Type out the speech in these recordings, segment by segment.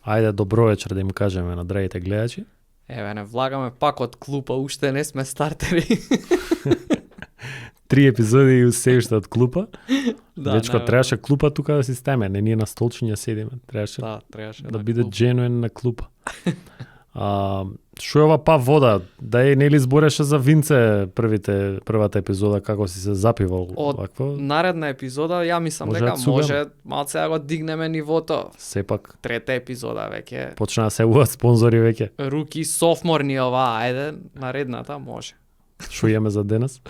Ајде, добро вечер да им кажеме на драгите гледачи. Еве, не влагаме пак од клупа, уште не сме стартери. 3 епизоди и се уште од клупа. Дечко, најверојатно. требаше клупа тука да си стеме, не ние на столчиња седиме. Требаше Требаше да на биде клупа. genuine на клупа. Шо е ова па вода? Да е нели збореше за винце првата епизода како си се запивал Од вакво? Наредна епизода, ја мислам Може дека да цугаме. може малце да го дигнеме нивото. Сепак Трета епизода веќе. почна да се уват спонзори веќе. Руки софмор ни ова, ајде, наредната може. Шо имаме за денес?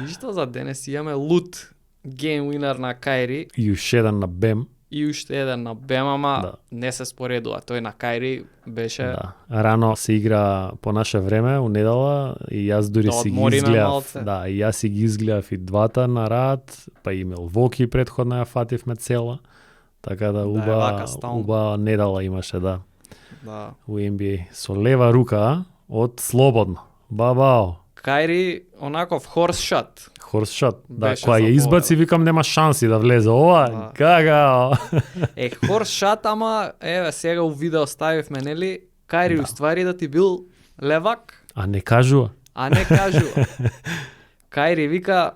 Ништо за денес имаме лут гейм уинер на Кајри И уште еден на Бем. и уште еден на Бем, ама Да. не се споредува. Тој на Кајри беше Да. Рано се игра по наше време, у недела, и јас дури Да си ги одмориме изгледав. малце. Да, и јас си ги изгледав и двата на рад, па и Милвоки претходно ја фативме цела. Така да вака стално. уба недела имаше, да, да. у NBA. Со лева рука од слободно. Бабао. Кајри онаков хорсшот. Хорсшот. Да, Беше која ја за избаци, победа. викам нема шанси да влезе. Ова, Да. кагао. Хорсшот, ама еве сега у видео ставивме, нели? Кајри Да. уствари да ти бил левак, А не кажува. а не кажува. Кајри вика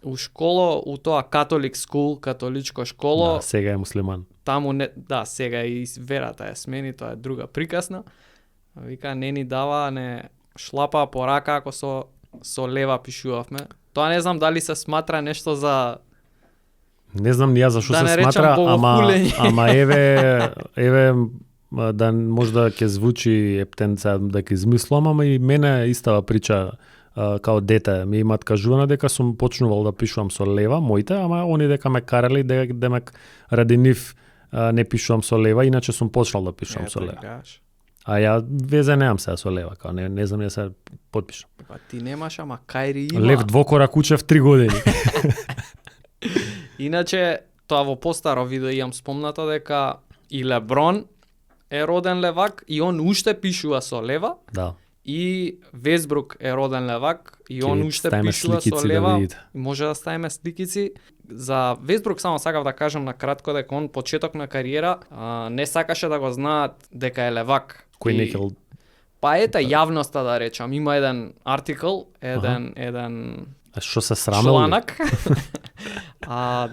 у школо, у тоа католик скул, католичко школо, Да, сега е муслиман. таму не, да, сега и верата е смени, тоа е друга прикасна. Вика не ни дава, не шлапа по рака ако со лева пишувавме. Тоа не знам дали се сматра нешто за Не знам ни ја зашо Да се не речам сматра, богохулење. ама еве да можда ќе звучи ептенца да ќе измислам, ама и мене истава прича као дете ми имат кажувано дека сум почнувал да пишувам со лева моите, ама они дека ме карали демек ради нив не пишувам со лева, иначе сум почнал да пишувам со лева. гледаш. А ја везе немам сега со лева, као не знам ја се потпишам. Па ти немаш, ама Кајри има. Лев двокорак учев 3 години. Иначе, тоа во постаро видео имам спомнато дека и Леброн е роден левак и он уште пишува со лева, Да. и Весбрук е роден левак и он Ќе уште ставиме пишува со сликици да лева. видите. Може да ставиме сликици. За Весбрук само сакав да кажам на кратко дека он почеток на кариера не сакаше да го знаат дека е левак. Кој И- не ќе Па ета јавноста да речам, има еден артикл, еден А што се срамел? ли? чланак.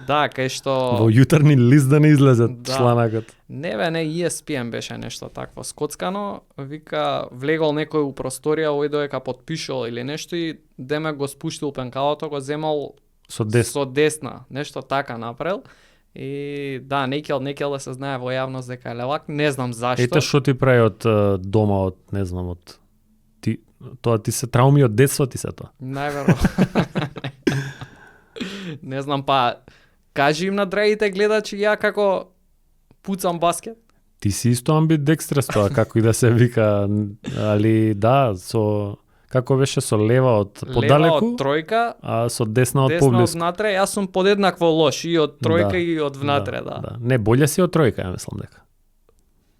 Да, кај што Во јутрни лист да не излезе Да. чланакот. не ESPN беше нешто такво скоцкано, вика влегол некој у просторија, ој доека потпишал или нешто и демек го спуштил пенкалото, го земал Со дес. со десна, нешто така направил. И да, некел да се знае во јавност дека е левак, не знам зашто. Ете што ти прави од дома, од не знам, од тоа ти се трауми од детство ти се тоа. Најверојатно. Не знам, па кажи им на драгите гледачи ја како пуцам баскет. Ти си исто амбидекстрес тоа, како и да се вика, али да, со како беше со лева од Лева подалеку, од тројка, а со десна од десна од поблиску. внатре, јас сум подеднакво лош и од тројка Да, и од внатре, да. Не, боле си од тројка, ја мислам дека.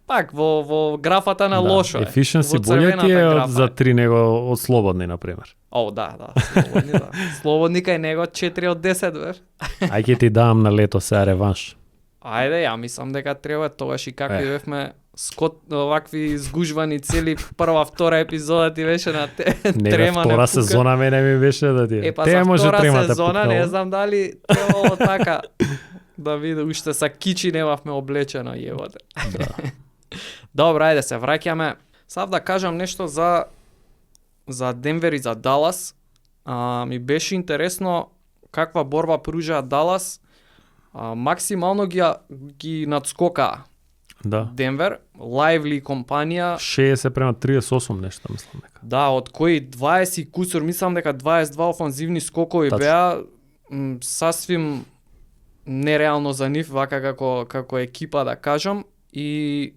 Пак во графата на лошо е. Efficiency Во боле ти е црвената од графа за е. 3 него од слободни на пример. О, да. Слободни, да. Слободни кај него 4 од 10, бе. Ај ќе ти давам на лето сега реванш. Ајде, ја мислам дека треба тогаш и какви Ех. бевме скот овакви изгужвани цели прва, втора епизода ти беше на Не, трема втора пука. сезона мене ми беше да ти. Па Те за може втора тремата сезона пукнало. не знам дали требало така да види уште са кичи немавме облечено јеботе. Да. Добро, ајде се враќаме. Сав да кажам нешто за Денвер и за Далас. Ми беше интересно каква борба пружаа Далас. Максимално ги надскока Да. Денвер, Lively компанија, 60 према 38 нешто мислам дека. да, од кои 20 и кусур, мислам дека 22 офанзивни скокови Тачно. беа сасвим нереално за нив, вака како екипа да кажам, и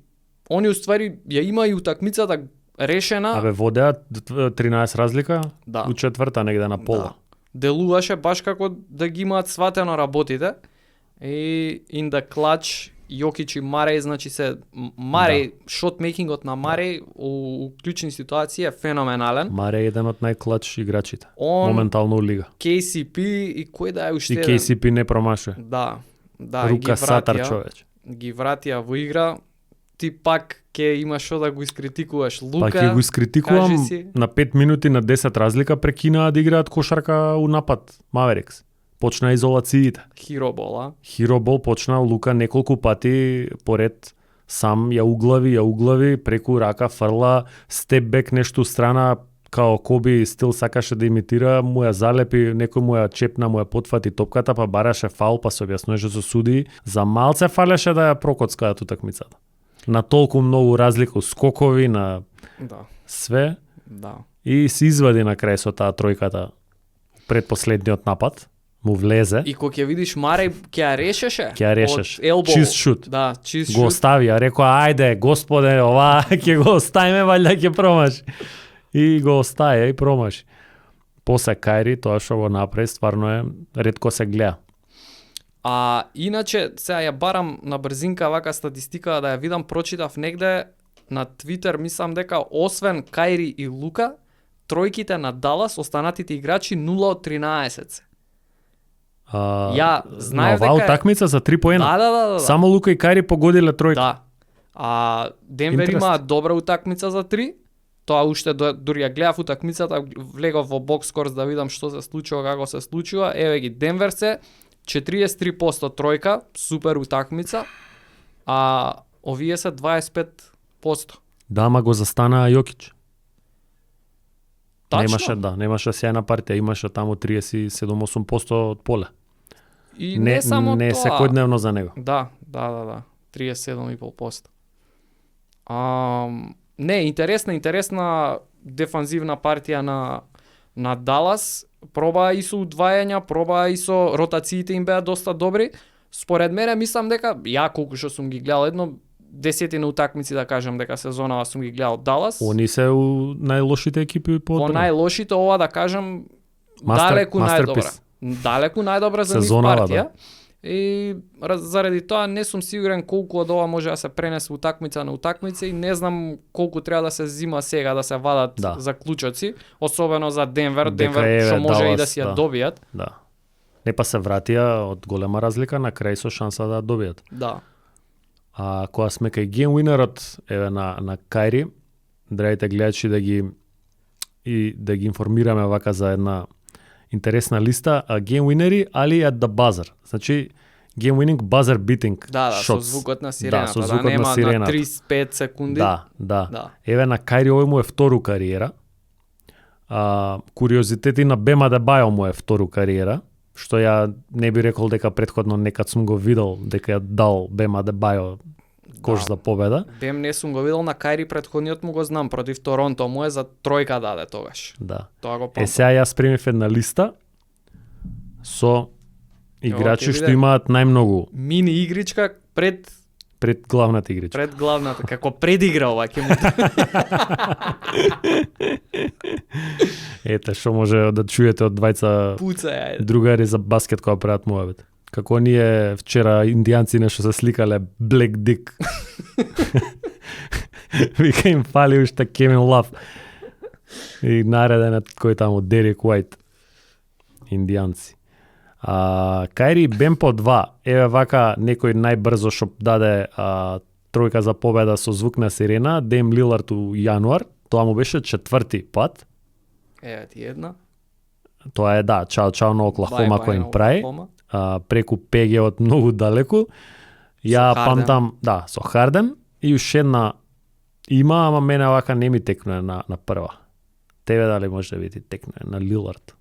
они уствари ја има и утакмицата решена. Абе водеа 13 разлика Да. у четврта негде на пола. Да. Делуваше баш како да ги имаат сватено работите. И in the clutch Јокич и Мареј, значи се Мареј, шотмейкингот на Мареј у клучни ситуации е феноменален. Маре е еден од најклач играчите. Он, Моментално у лига. KCP и кој да е уште И еден? KCP не промашува. Да, да, и ги Рука сатар вратија. човече. ги вратија во игра, ти пак ќе имаш што да го искритикуваш Лука. Па ќе го искритикувам, кажи си. на 5 минути на 10 разлика прекинаа да играат кошарка у напад Маверикс. Почна изолациите. Хиробола. Хиробол почна Лука неколку пати поред сам ја углави, преку рака фрла, степбек нешто страна, као Коби стил сакаше да имитира, му ја залепи, некој му ја чепна, му ја потфати топката, па бараше фаул, па се објаснуваше со суди. За малце фалеше да ја прокоцкаат утакмицата. На толку многу разлика, скокови, на Да. све. Да. И се извади на крај со таа тројката пред последниот напад. Му влезе. И кога ќе видиш Мареј ќе ја решеше. Ќе ја решеш. Од елбоу. Чист шут. Да, чист Го шут. остави, ја рекоа, ајде, господе, ова ќе го оставиме, валјда ќе промаши. И го остави и промаши. После Кајри, тоа што го направи, стварно е, ретко се гледа. А иначе, сега ја барам на брзинка вака статистика да ја видам, прочитав негде на Твитер, мислам дека освен Кајри и Лука, тројките на Далас, останатите играчи 0 од 13 се. Ја знаев на оваа дека утакмица за 3 поена. Да. Само Лука и Кајри погодиле тројка. Да. А Денвер Интересно. има добра утакмица за 3. Тоа уште дури ја гледав утакмицата, влегов во бокскорс да видам што се случува, како се случува. Еве ги Денвер се 43% тројка, супер утакмица. А овие се 25%. Да, ама го застана Јокич. Тачно. Немаше сјајна партија, имаше таму 37-8% од поле. И не само не тоа. секојдневно за него. Да. 37,5%. Не, интересна дефанзивна партија на Далас. Пробаа и со удвајања, пробаа и со ротациите им беа доста добри. Според мене мислам дека ја колку што сум ги гледал едно 10 утакмици да кажам дека сезонава сум ги гледал Далас. Они се у најлошите екипи по Во најлошите ова да кажам далеку најдобра. Далеку најдобра за нив Сезонава, партија. И заради тоа не сум сигурен колку од ова може да се пренесе утакмица на утакмица и не знам колку треба да се зима сега да се вадат заклучоци, особено за Денвер, што може и да си ја добијат. Да. Не па се вратија од голема разлика на крај со шанса да добијат. Да. А кога сме кај ген уинерот еве на Кајри, драгите гледачи да ги информираме вака за една интересна листа, ген уинери али at the buzzer. Значи game winning buzzer beating Да, shots. со звукот на сирената, со звукот нема на сирената. на 35 секунди. Да. Еве на Кајри овој му е втору кариера. Куриозитети на Бема Дебајо му е втору кариера, што ја не би рекол дека претходно некад сум го видел дека ја дал Бема Дебајо кош за победа. Бем не сум го видел на Кајри, претходниот му го знам, против Торонто му е за тројка даде тогаш. Да. Тоа го памтам. Сега јас спремив една листа со играчи што биде имаат најмногу мини игричка пред главната игричка. Пред главната, како предигра ова ќе му. Ете што може да чуете од двајца Пуцај, ајде. другари за баскет која прават муабет. Како ние вчера индијанци нешто се сликале Black Dick. Вика им фали уште Кевин Лав. И нареден кој таму Дерек Уајт. Индијанци. Кајри Бем по 2. Еве вака некој најбрзо што даде тројка за победа со звук на сирена. Дейм Лилард у јануар. Тоа му беше 4ти пат. Еве ти една. Тоа е чао на Оклахома кој им прави. Оклахома. Преку ПГ од многу далеку. Ја памтам, со Харден и уште една има, ама мене вака не ми текнуе на прва. Тебе дали може да ти текнуе на Лилард?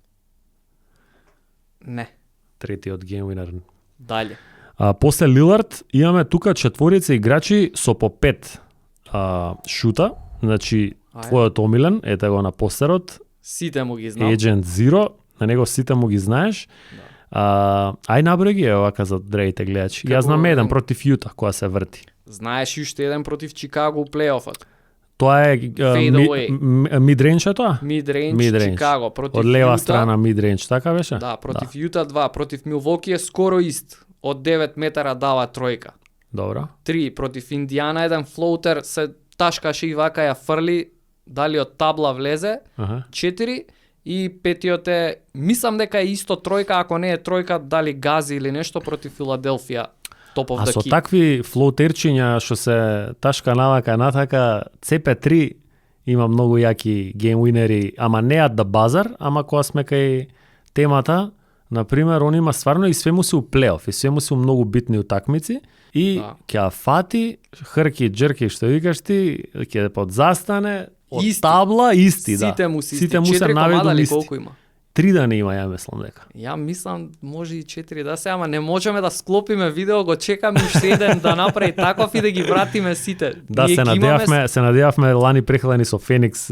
Не. Третиот геймвинер. Дале. После Лилард имаме тука четворица играчи со по 5 шута. Значи, твојот омилен, ете го на постерот. Сите му ги знам. Agent Zero, на него сите му ги знаеш. Ај наброј ги вака за драгите гледачи. Јас знам еден против Јута која се врти. Знаеш и уште еден против Чикаго у плейофот. Тоа е мидренч е тоа? Мидренч Чикаго против од лева Юта, страна мидренч, така беше? Да, против Јута 2, против Милвоки е скоро ист. Од 9 метара дава тројка. Добро. 3 против Индијана, еден флоутер се ташкаше и вака ја фрли, дали од табла влезе. 4 и петиот е, мислам дека е исто тројка, ако не е тројка, дали гази или нешто против Филаделфија. top of А the со key. такви флоутерчиња што се ташка навака натака, CP3 има многу јаки геймвинери, ама не ад да базар, ама кога сме кај темата, на пример, он има стварно и све му се у плейоф, и све му се у многу битни утакмици, и ќе ја фати, хрки, джерки, што викаш ти, ќе подзастане, од Исти. табла, исти, да. Сите му се Сите исти. му се 4 наведу комада ли исти. колку има? 3 да не има, ја мислам дека. Ја мислам може и 4 да се, ама не можеме да склопиме видео, го чекаме уште еден да направи таков и да ги вратиме сите. Да, Ние се ги имаме надевавме лани прехладени со Феникс,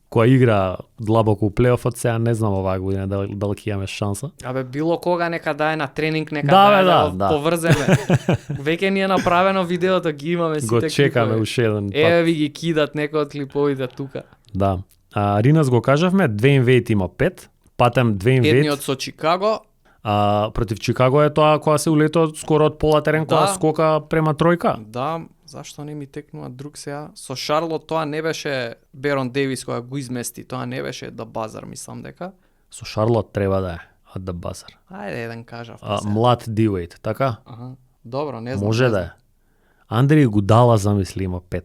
која игра длабоко у плейофот, сега не знам оваа година дали ќе имаме шанса. Абе, било кога нека да е на тренинг, нека Да, да бе, е да, да. поврземе. Веќе ни е направено видеото, ги имаме сите Го чекаме клипови. уште еден пат. Еве ви ги кидат некои од клиповите тука. Да. Ринас го кажавме, 2 инвейт има 5, патем 2 инвейт. Едниот со Чикаго, Против Чикаго е тоа кога се улетува скоро од пола терен, кога Да. скока према тројка. да, зашто не ми текнува друг сега? Со Шарлот тоа не беше Берон Дейвис кога го измести, тоа не беше да базар, мислам дека. Со Шарлот треба да е, ад да базар. Ајде еден кажав. Млад Дивейт, така? Аха. Добро, не знам. Може не да знам. е. Андри Гудала, замисли, има 5.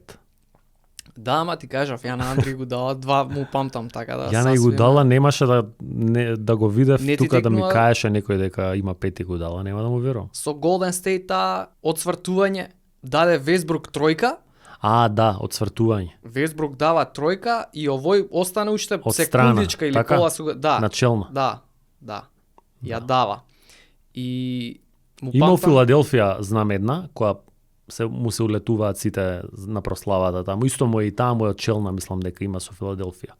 Да, ама ти кажав, ја на Андри го дала 2 му памтам, така да. Ја на Игудала немаше да го видев Не ти тука да ми текнува? каеше некој дека има 5 Игудала, нема да му верувам. Со Голден Стейт одсвртување даде Весбрук тројка, Да, одсвртување. Весбрук дава тројка и овој остана уште Од страна, секундичка или така? пола секунда. Да, Начелна. да. Ја дава. И му Има у памтам, Филаделфија, знам една, која му се улетуваат сите на прославата таму. Исто му е и таа му е челна, мислам дека има со Филаделфија.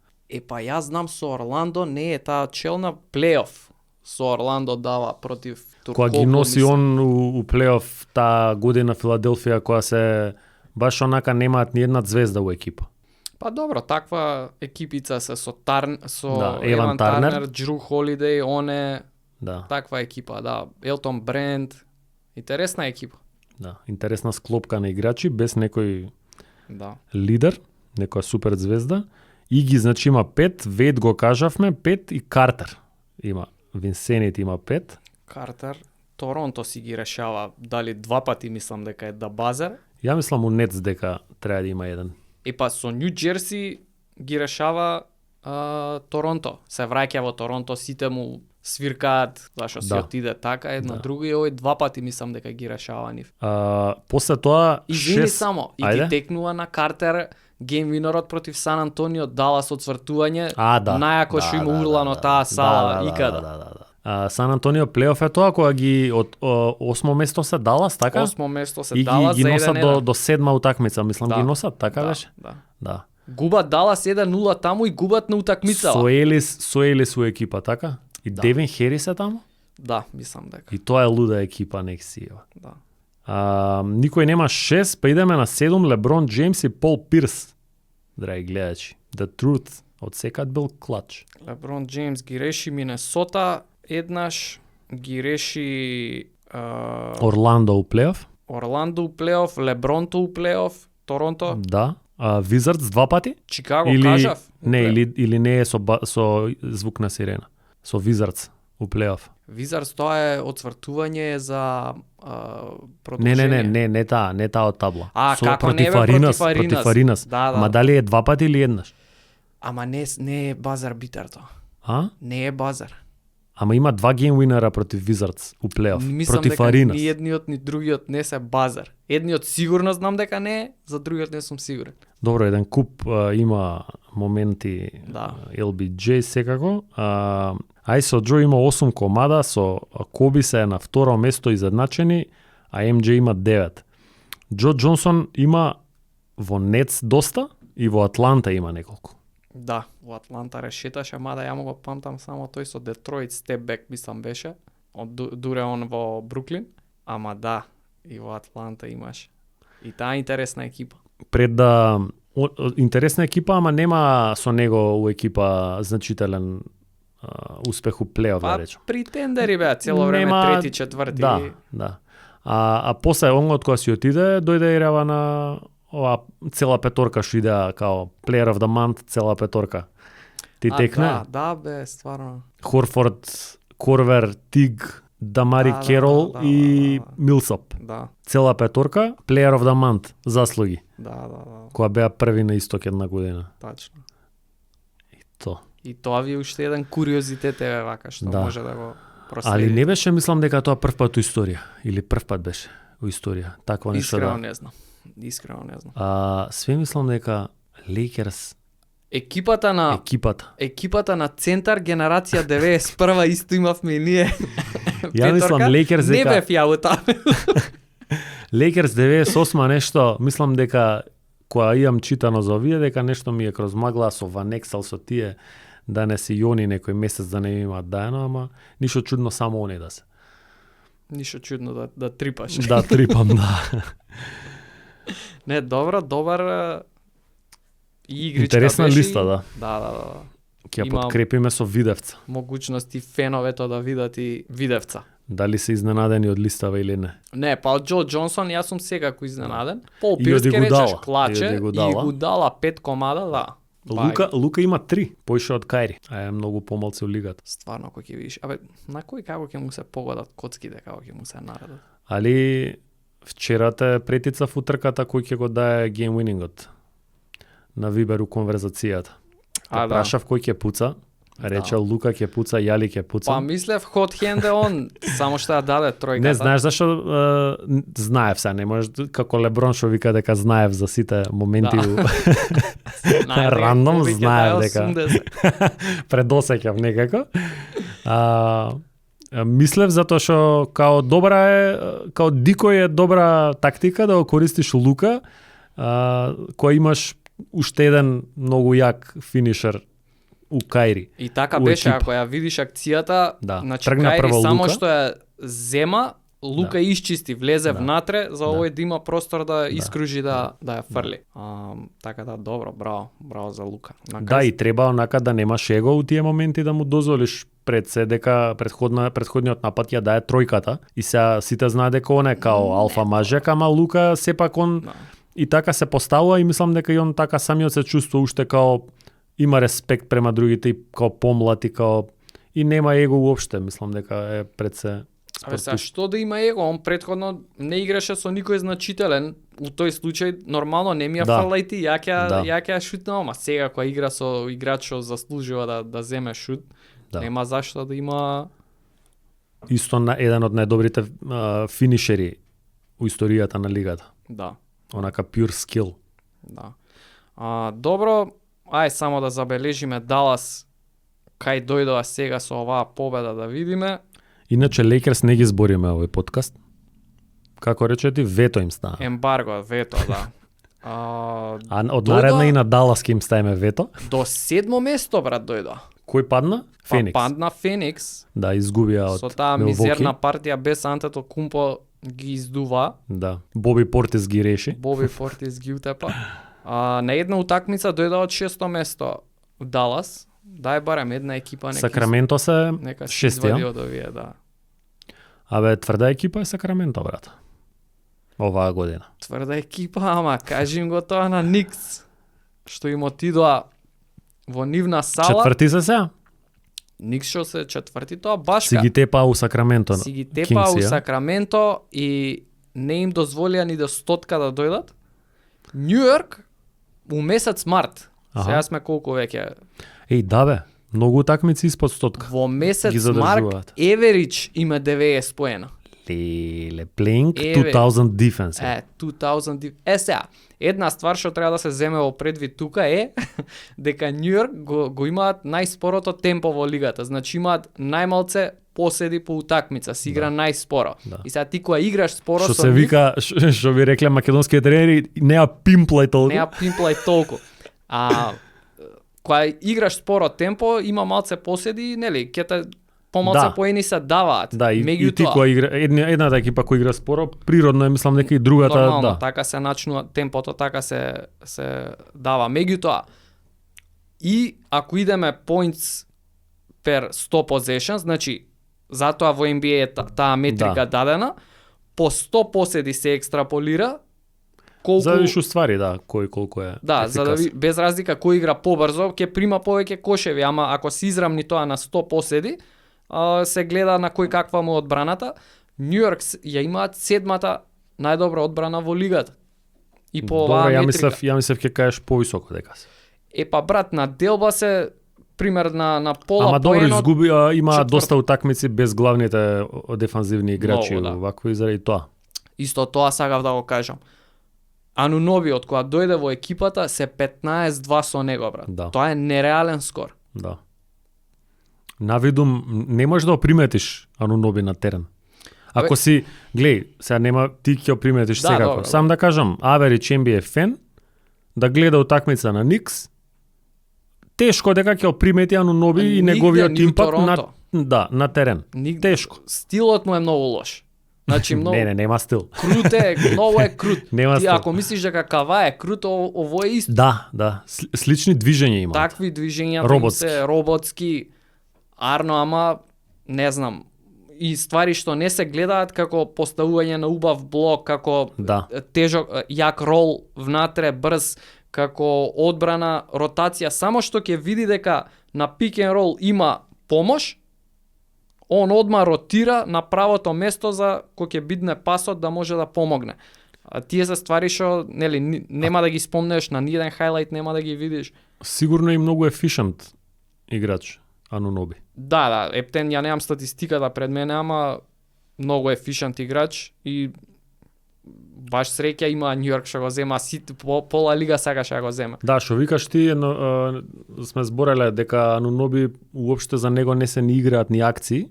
па ја знам со Орландо не е таа челна плейоф. Со Орландо дава против Кога ги Туркоглу, носи мислам. он у плейоф таа година Филаделфија, која се баш онака немаат ни една звезда у екипа. Па добро, таква екипица се со Да, Еван Еван Тарнер. Тарнер, Джру Холидеј, оне Да, таква екипа, да. Елтон Бренд, интересна екипа. да. Интересна склопка на играчи, без некој Да. лидер, некоја супер звезда. Иги, значи, има 5, Вейд го кажавме, 5 и Картер има. Винсенит има 5. Картер, Торонто си ги решава дали 2 пати мислам дека е да базар. Ја мислам у Нетс дека треба да има еден. И па со Нью Джерси ги решава Торонто. Се враќа во Торонто, сите му свиркаат зашо си Да. отиде така, едно Да. друго и овој 2 пати мислам дека ги решава нив. После тоа Извини 6... само, и Ајде. ти текнува на Картер гейм винорот против Сан Антонио, Далас одсвртување, Да. најако што има урлано таа сала икада. Да. Сан Антонио плейоф е тоа кога ги од 8 место се Далас, така? Осмо место се И Далас ги за носат 1-1. до седма утакмица, мислам Да. ги носат, така Да, беше? да. Да. Губат Далас 1-0 таму и губат на утакмица. Со Елис у екипа, така? И Да. Девин Херис е таму? Да, мислам дека. И тоа е луда екипа, нек си ева. Да. Никој нема 6, па идеме на 7, Леброн Джеймс и Пол Пирс. Драги гледачи, The Truth од секад бил клач. Леброн Джеймс ги реши Минесота еднаш, ги реши Орландо у плейоф, Орландо у плейоф, Лебронто у плейоф, Торонто, да. Визардс 2 пати? Чикаго Или кажав. у не, плейоф. или не е со звук на сирена. Со Визардс у плейоф. Визарс тоа е одсвртување за продолжение. Не таа од табла. Како не бе против Аринас. Да, да. Ама дали е 2 пати или еднаш? Ама не е базар битар тоа. Не е базар. Ама има 2 гейм уинера против Визардс у плейоф, Мислам против дека Аринас. ни едниот ни другиот не се базар. Едниот сигурно знам дека не е, за другиот не сум сигурен. Добро, еден куп има моменти Да. LBJ секако. Айсо Джо има 8 комада, со Коби се на второ место изедначени, а MJ има 9. Джо Джонсон има во Нетс доста и во Атланта има неколку. Да, во Атланта решеташе, мада ја му го памтам само тој со Детройт степбек мислам беше, дуре он во Бруклин, ама да, и во Атланта имаш. И таа интересна екипа. Пред да интересна екипа, ама нема со него у екипа значителен успех у плейоф, да речем. Претендери беа цело време трети, четврти. Да. А после он од кога си отиде, дојде и рева на ова цела петорка што идеа као Player of the Month, цела петорка. Ти текне? Да, бе, стварно. Хорфорд, Корвер, Тиг, Дамари Да, Керол да, и да. Милсап. Да, Цела петорка, Player of the Month, заслуги, да, која беа први на исток една година. тачно. То. И тоа ви е уште еден куриозитет е вака што Да. може да го проследите. Али не беше, мислам дека тоа прв пат у историја, или прв пат беше у историја, такво нешто Искрено да. не знам. Искрено не знам. Све мислам дека Лейкерс Екипата на Центар генерација 91 исто имавме и ние. Ја мислам Лейкерс не дека бев ја у таме. Лейкерс 98 нешто, мислам дека која имам читано за овие дека нешто ми е кроз магла со Ван Ексел со тие да не се Јони некој месец да не имаат дајано, ама ништо чудно само они да се. Ништо чудно да трипаш. Да, трипам, да. Не, добар и игричка Интересна беше. листа, да. Да. Ќе ја Има- подкрепиме со видевца. Могуćности феновето да видат и видевца. Дали се изненадени од листава или не. Не, па од Џо Џонсон јас сум секако изненаден. Пол И Пирс од ке речеш Игудала. клаче И од и Игудала. Игудала 5 комада, да. Лука има 3, поише од Кајри, а е многу помалце у лигата. Стварно кој ќе видиш. Абе, на кој како ќе му се погодат коцките, како ќе му се наредат. Али вчера те претица в утрката кој ќе го дае гейм уинингот на Вибер у конверзацијата. А, Те да. прашав кој ќе пуца, рече Лука ќе пуца, Јали ќе пуца. Па мислев хот хенд е он, само што ја даде тројката. Не знаеш зашо знаев се, не можеш како Леброн што вика дека знаев за сите моменти Да. у Знаев дека рандом Коби ќе знаев даде дека 80. предосеќав некако. Мислев затоа што као добра е, као дикој е добра тактика да го користиш Лука, кој имаш уште еден многу јак финишер у Кајри. И така У беше, екип. ако ја видиш акцијата, Да. значи Тргна Кајри прво само Лука. што ја зема, Лука Да. исчисти, влезе Да. внатре за Да. овој да има простор да искружи да ја фрли. Така да, добро, браво за Лука. На Да, и треба онака да немаш его у тие моменти да му дозволиш пред се дека предходниот напад ја дае тројката и сега сите знаат дека он е као алфа мажек, ама Лука сепак он Да. и така се поставува и мислам дека и он така самиот се чувствува уште као има респект према другите и као помлад и као и нема его уопште, мислам дека е пред се Абе, сега, спортист. што да има его? Он претходно не играше со никој значителен. У тој случај нормално не ми ја Да. фрлај ти, ја Да. ќе ја шутнам, ама сега кога игра со играч што заслужува да земе шут, Да. нема зашто да има. Исто на еден од најдобрите финишери у историјата на лигата. Да. Онака pure skill. Да. Добро, ај само да забележиме Далас кај дојдоа сега со оваа победа да видиме. Иначе Лейкерс не ги збориме овој подкаст. Како рече ти, вето им стана. Ембарго, вето, да. А од наредна и на Далас ќе им ставиме вето. До 7 место, брат, дојдоа. Кој падна? Феникс. Па падна Феникс. Да, изгубија од Со таа Милвоки. мизерна партија без Антето Кумпо ги издува. Да. Боби Портис ги реши. Боби Портис ги утепа. На една утакмица дојдоа од 6 место Далас. Дај барем една екипа нека Сакраменто се нека се шестија. извади од овие, да. Абе, тврда екипа е Сакраменто, брат. Оваа година. Тврда екипа, ама кажи им го тоа на Никс. Што им отидоа во нивна сала. Четврти се сега? Никс што се четврти, тоа башка. Си ги тепа у Сакраменто. Си ги тепа у Кингси, ја? Сакраменто и не им дозволија ни до 100 да дојдат. Нью Йорк у месец март. Аха. Сега сме колку веќе? Еј, да бе, многу утакмици испод 100. Во месец Ги задржуваат. март Еверидж има 90 поена. Леле, playing Еве. 2000 defense. 2000. Сега, една ствар што треба да се земе во предвид тука е дека Нью Йорк го имаат најспорото темпо во лигата. Значи имаат најмалце поседи по утакмица, се игра најспоро. Да. И сега ти кога играш споро Што со се нив, вика, што би рекле македонските тренери, неа пимплај толку. не ја пимплај толку. Кога играш споро темпо, има малце поседи, нели, ќе те помалце Да. поени се даваат. Да, и ти Меѓутоа, која игра, едната екипа која игра споро, природно е, мислам, дека и другата, нормално, да. така се начнува темпото, така се дава. Меѓутоа, и ако идеме points per 100 possessions, значи затоа во NBA е таа метрика дадена, по 100 поседи се екстраполира колку За вишу ствари, да, кој колку е. да, за да ефикасен. без разлика кој игра побрзо, ќе прима повеќе кошеви, ама ако се израмни тоа на 100 поседи, се гледа на кој каква му е одбраната. Нью Йорк ја имаат 7-та најдобра одбрана во лигата. И по оваа Добре, метрика. ја мислев ќе кажеш повисоко дека се. Па брат, на делба се пример на пола Ама добро поенот. изгуби, има четврт. доста утакмици без главните дефанзивни играчи, Многу, да. вако и заради тоа. Исто тоа сакав да го кажам. Ануноби од кога дојде во екипата се 15-2 со него, брат. Да. Тоа е нереален скор. Да. Навидум не можеш да го приметиш Ануноби на терен. Ако си, глеј, сега нема ти ќе го приметиш Да, секако. добро, Сам да кажам, Аверич NBA фен, да гледа утакмица на Никс, тешко дека ќе го примети Ануноби и Нигде, неговиот ни у импакт на Торонто. на терен. Тешко. Стилот му е многу лош. Значи многу Не, нема стил. крут е, многу е крут. Нема Ти стил. ако мислиш дека Кава е крут, ово е исто. Да. Слични движења има. Такви движења Роботски. се роботски. Арно, ама не знам. И ствари што не се гледаат како поставување на убав блок, како Да. тежок, јак рол внатре, брз, како одбрана, ротација, само што ќе види дека на пик ен рол има помош, он одма ротира на правото место за кој ќе бидне пасот да може да помогне. А тие се ствари што нели нема да ги спомнеш на ниеден хайлайт, нема да ги видиш. Сигурно и многу ефишент играч Ануноби. Да, Ептен ја немам статистиката пред мене, ама многу ефишент играч и баш среќа има Нью Йорк што го зема, пола лига сакаше да го зема. Да, што викаш ти, сме збореле дека Ануноби уопште за него не се ни играат ни акции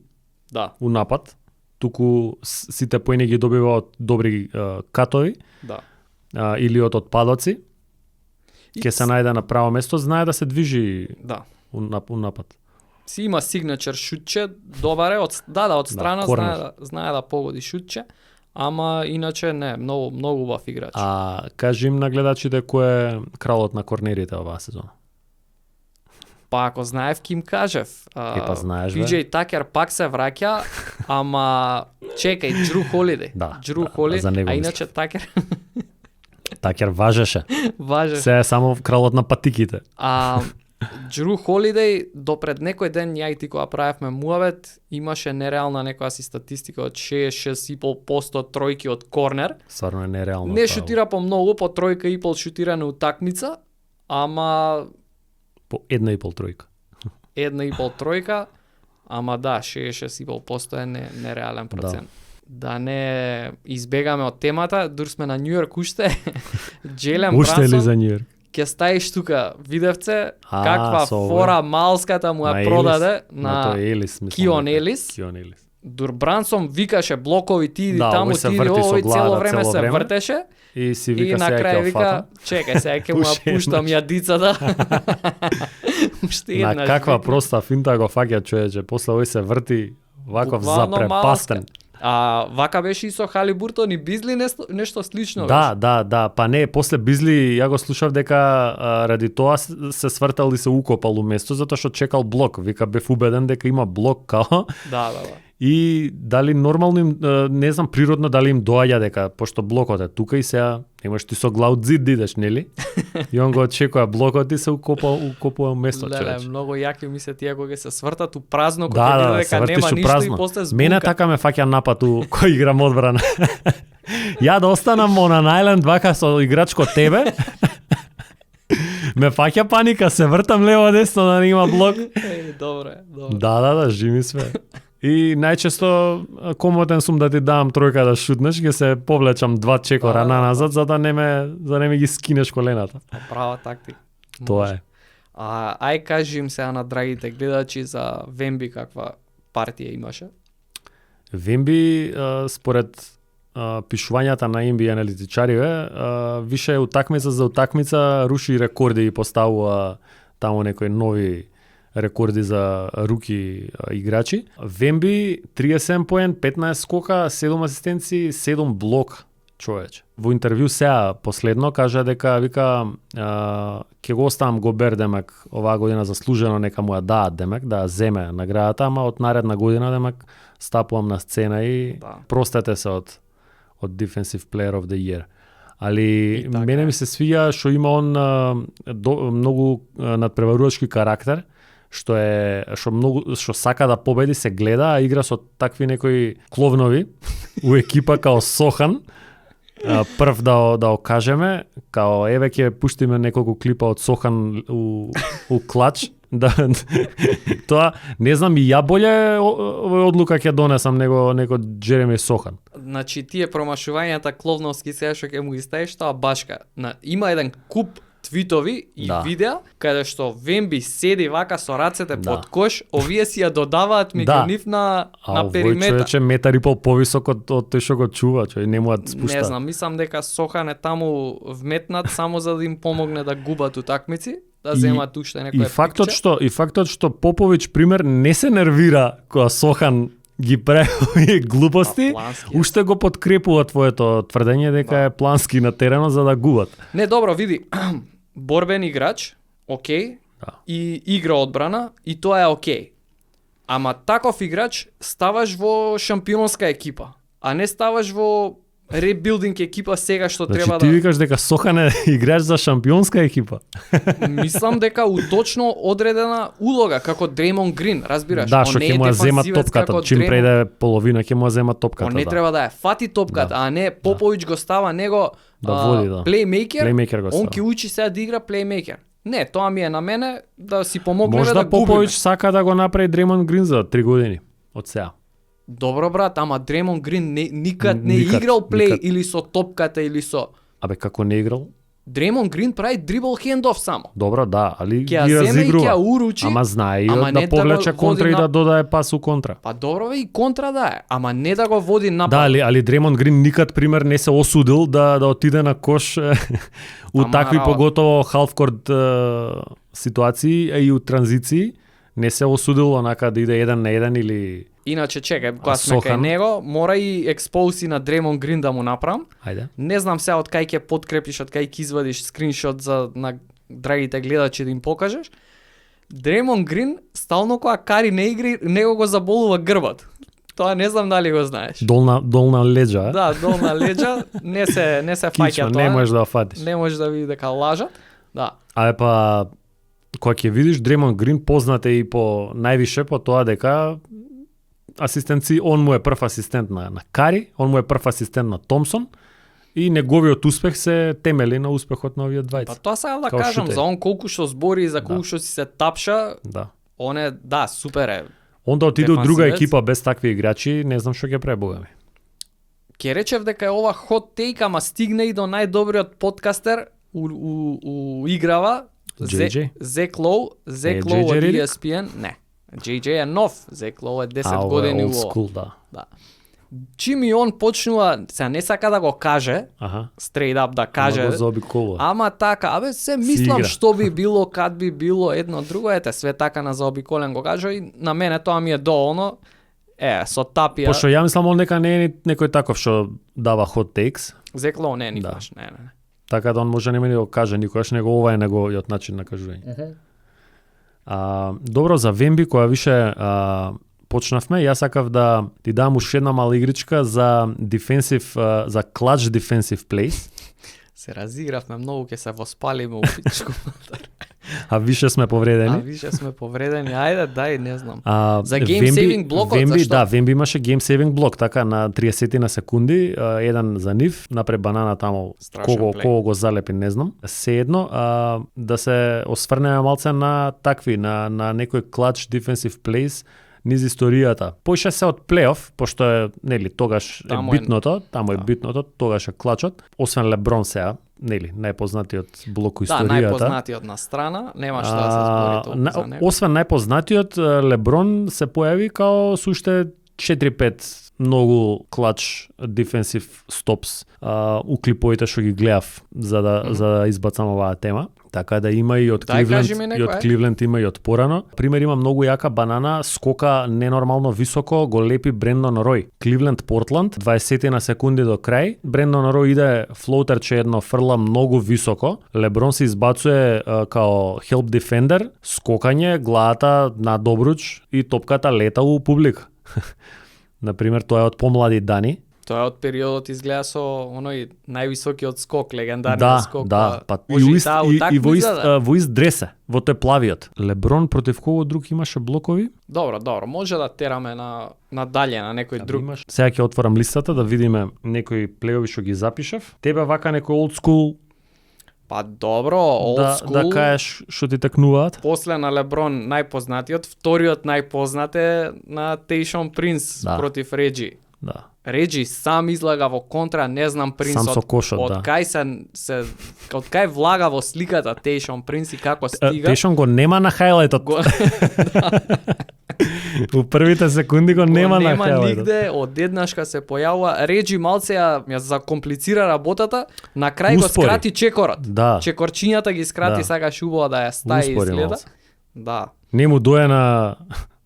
Да, у напад, туку сите поени ги добива од добри катови да. или од отпадоци. И Ќе се најде на право место, знае да се движи Да. у напад. Си има сигнечер шутче, добар е, од страна корнер. знае да погоди шутче, ама иначе не, многу убав играч. Кажи им на гледачите кој е кралот на корнерите оваа сезона. Па ако знаев Ким кажев. Па знаеш, бе. PJ Такер пак се враќа, ама чекај, Джру Холидей. Да, Джру да, Холидей, за него а иначе Такер Такер важеше. важен. Се е само кралот на патиките. Джру Холидей до пред некој ден ја и ти кога правевме муавет, имаше нереална некоја си статистика од 6,5% тројки од корнер. Стварно е нереално. Не тоа. шутира по многу, по тројка и пол шутирана утакмица, ама По 1,5 тројка. 1,5 тројка, ама да, 6,5% е нереален процент. Да не избегаме од темата, дур сме на Нью Йорк уште. Джелен Уште ли Брансон, за Нью Йорк? ќе стаиш тука, видевце каква со овој. фора малската му На ја Елис? продаде На на тој Елис, мислам. Кион дека. Елис. Кион Елис. Дур Брансон викаше блокови, ти иди Да, таму, овој се ти иди врти со овој, цело главата време цело се време. вртеше. И си И вика на сега крај ќе вика, фатам. чекај, сега ќе му ја Уште пуштам јадицата. Уште На една. каква проста финта го фаќа човече, после овој се врти ваков Буквално запрепастен. Вака беше и со Халибуртон и Бизли нешто слично Да, па не, после Бизли ја го слушав дека ради тоа се свртал и се укопал у место затоа што чекал блок. Вика бев убеден дека има блок као. Да. И дали нормално им, не знам природно дали им доаѓа дека пошто блокот е тука и сега немаш ти со глав зид да идеш, нели? И он го очекува блокот и се укопува место, Леле, човече. многу јаки ми се тие кога се свртат у празно, кога Да, види се дека вртиш нема у ништо и празно. после збука. Мене така ме фаќа напад у кој играм одбрана. Ја да останам на Island вака со играч ко тебе. Ме фаќа паника, се вртам лево десно да не има блок. Добре. Да, жими све. И најчесто комотен сум да ти дам тројка да шутнеш, ќе се повлечам 2 чекора назад за да не ме ги скинеш колената. Права тактика. Тоа е. Ај кажи им сега на драгите гледачи за Вемби каква партија имаше. Вемби според пишувањата на NBA аналитичариве, више утакмица за утакмица руши рекорди и поставува таму некои нови рекорди за руки играчи. Вемби 37 поен, 15 скока, 7 асистенции, 7 блок, човече. Во интервју сега последно кажа дека вика ќе го оставам Гобер демек оваа година заслужено нека му ја даат демек да земе наградата, ама од наредна година демек стапувам на сцена и простете се од Defensive Player of the Year. Али така мене ми се свиѓа што има он многу надпреварувачки карактер, што сака да победи, се гледа, а игра со такви некои кловнови у екипа као Сохан. Прв да окажеме, као еве ќе пуштиме неколку клипа од Сохан у клач. Да, тоа не знам, и ја боле одлука ќе донесам него Джереми Сохан. Значи тие промашувањата кловновски сега што ќе му ги ставиш, тоа башка. Има еден куп твитови и видеа каде што Вемби седи вака со рацете под кош, овие си ја додаваат меѓу нив на периметар. Човече метар и пол повисок од тој што го чува, човек не му спушта. Не знам, мислам дека Сохан е таму вметнат само за да им помогне да губат утакмици, да земат уште некоја пикче. И фактот што Поповиќ пример не се нервира кога Сохан ги прави овие глупости, уште го подкрепува твоето тврдење дека е плански на теренот за да губат. Не, добро, види, борбен играч, окей, и игра одбрана, и тоа е окей. Ама таков играч ставаш во шампионска екипа, а не ставаш во ребилдинг екипа сега што треба да... Ти викаш дека Сохан е играч за шампионска екипа? Мислам дека у точно одредена улога, како Дреймонд Грин, разбираш? Да, што ќе му ја земат топката, чим преде половина ќе му ја земат топката. Он не треба да ја фати топката, а не Поповиќ го става него плеймейкер, он ќе учи сега да игра плеймейкер. Не, тоа ми е на мене да си помогнеме да губиме. Можда Поповиќ сака да го направи Дреймонд Грин за 3 години од сега. Добро брат, ама Дреймонд Грин никад не играл плей или со топката или со... Абе како не играл? Дреймонд Грин прави дрибл хендов само. Добро, да, али ги разигрува. Уручи, ама знае и да повлече контра и да додае пас у контра. Па добро и контра да е, ама не да го води напад. Да, али Дреймонд Грин никад пример не се осудил да отиде на кош у такви поготово халфкорт ситуации и у транзиции. Не се осудил онака да иде 1 на 1 или... Иначе чекај, кога сме кај него, мора и експоуси на Дреймонд Грин да му направам. Ајде. Не знам сега од кај ќе подкрепиш, од кај ќе извадиш скриншот за на драгите гледачи да им покажеш. Дреймонд Грин стално кога Кари не игри, него го заболува грбот. Тоа не знам дали го знаеш. Долна леđa. Да, долна леđa, не се фаќа тоа. Не можеш да фатиш. Не можеш да види дека лажат. Да. А па кога ќе видиш Дреймонд Грин познат е и по највише по тоа дека асистенци, он му е прв асистент на Кари, он му е прв асистент на Томсон и неговиот успех се темели на успехот на овие двајца. Па тоа сакам да кажам, за он колку што збори и за колку што си се тапша, он е, супер е. Он да отиде од друга екипа без такви играчи, не знам што ќе пребогаме. Ке речев дека е ова хот тейк, ама стигне и до најдобриот подкастер у играва, Зек Лоу од ESPN, не. JJ е нов, Зек Лоу е 10 години old school, да. Чим и он почнува, сега не сака да го каже, straight up да каже, ама така, се мислам што би било, кад би било, едно друго, све така на заобиколен го кажа и на мене тоа ми е доволно, со тапија. Пошто ја мислам он нека не е некој таков што дава hot takes. Зек Лоу не е никогаш, не. Така да он може не да го каже никогаш, него ова е неговиот начин на кажување. Добро, за Вемби, која више почнавме, јас сакав да ти дам уште една мала игричка за за clutch defensive plays. Се разигравме многу, ќе се воспалиме у пичку. А више сме повредени. Ајде, дај, не знам. За game saving блокот, Вемби, зашто? Да, Вемби имаше game saving блок, така на 30 на секунди, еден за нив, напред банана таму, кого го залепи, не знам. Седно, да се осврнеме малце на такви, на некој clutch defensive plays низ историјата. Поише се од плейоф, пошто е, нели, тогаш е битното, таму е битното, тогаш е клачот. Освен Леброн сега, нели, најпознатиот блок у историјата. Да, најпознатиот на страна, нема што да се збори толку за него. Освен најпознатиот, Леброн се појави као с уште 4-5 многу клач дефенсив стопс у клиповите што ги гледав за да избацам оваа тема. Така да има и од Кливленд има и од порано. Пример, има многу јака банана, скока ненормално високо, го лепи Брендон Рој. Кливленд Портланд, 20 на секунди до крај. Брендон Рој иде флоутерче едно, фрла многу високо. Леброн се избацува као help defender, скокање, главата на добруч и топката лета у публика. Например, тоа е од помлади дани. Тоа од периодот изгледа со оној највисокиот скок, легендарниот скок. Да, па и може во ист таа и во утакмица, да. во ист дресе, во тој плавиот. Леброн против кого друг имаше блокови? Добро, може да тераме на дале на некој друг. Имаш. Сега ќе отворам листата да видиме некои плейови што ги запишав. Тебе вака некој old school Па добро, old school. да кажеш што ти такнуваат? После на Леброн најпознатиот, вториот најпознат е на Тейшон Принц против Реджи. Да. Реджи сам излага во контра, не знам Принц сам со кошот, од кај од кај влага во сликата Тейшон Принц и како стига. Тейшон го нема на хајлајтот. У првите секунди го нема на хајлајтот. Нигде, одеднашка се појавува. Реджи малце ја закомплицира работата, на крај го скрати чекорот. Да. Чекорчињата ги скрати, сакаш убаво да ја стаи и изгледа. Да. Не му дое на